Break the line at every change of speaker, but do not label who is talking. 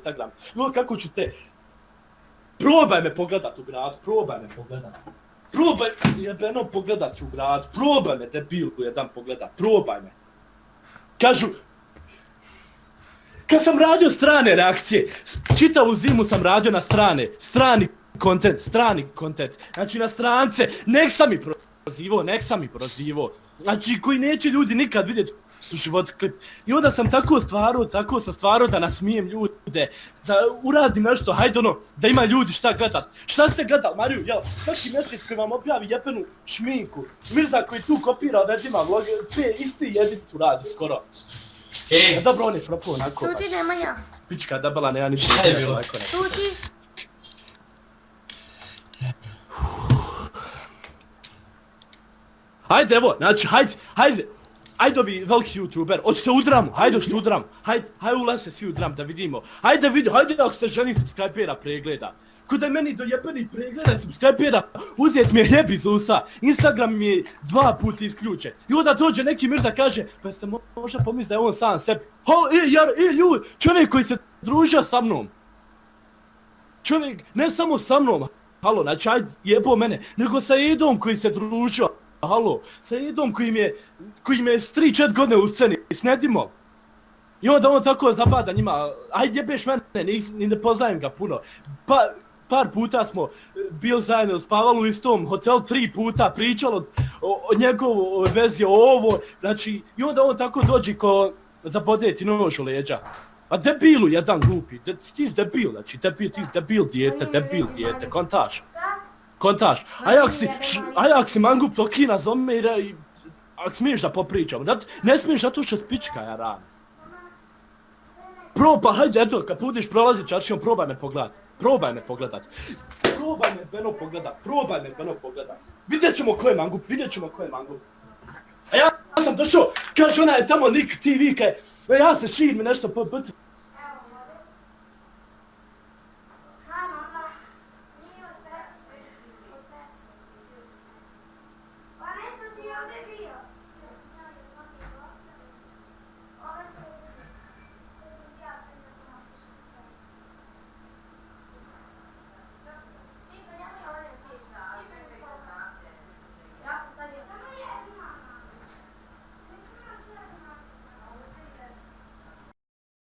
Instagram. No, kako ću te... Probaj me pogledat u gradu, probaj me pogledat. Probaj jebeno pogledat u gradu, probaj me debilu jedan pogledat, probaj me. Kažu... Kad sam radio strane reakcije, čitavu zimu sam radio na strani kontent, znači na strance, nek sam mi prozivo, znači koji neće ljudi nikad vidjeti u životu klip. I onda sam tako sam stvarao da nasmijem ljude, da uradim nešto, hajde ono, da ima ljudi šta gledat. Šta ste gledali, Mariju, jel, svaki mjesec koji vam objavi jebenu šminku, Mirza koji tu kopira vedima vloge, isti edit tu radi skoro. Dobro, on je propao onako.
Šuti, Nemanja.
Pička debela, ne, ja ni
Šta je bilo?
Šuti.
Hajde, evo, znači, hajde ovi veliki youtuber, hoćete u dramu, hajde hoćete u dramu, hajde ulaz se svi u dram da vidimo, hajde ako se želi subscribera pregleda. Kuda je meni do jebenih pregleda i subscribera, uzet mi je hljeb iz usta, Instagram mi je 2 puta isključen. I onda dođe neki Mirza kaže, pa ste možda pomisli da je on sam sebi. Ljudi, čovjek koji se družio sa mnom. Čovjek, ne samo sa mnom, halo, znači ajde jebo mene, nego sa Edom koji se družio. Halo, sa Edom koji mi je s 3-4 godine u sceni, s Nedimom. I onda on tako zapada njima, ajde jebeš mene, ni ne poznajem ga puno. Par puta smo bili zajedno, spavali u istom hotelu 3 puta, pričali o njegovoj vezi, o ovo, znači, i onda on tako dođe ko zabode ti nož u leđa. A debilu jedan glupi, ti si debil, znači, ti si debil dijete, kontaš. A jak si mangup toki nazove i ak smiješ da popričamo, ne smiješ zato što spička ja rano. Pa hajde, eto, kad budeš prolazit čaršijom, probaj me pogledat. Probaj me Beno pogledat. Vidjet ćemo ko je mangup. A ja sam došao, kaže ona je tamo Nik TV, ja se širim nešto po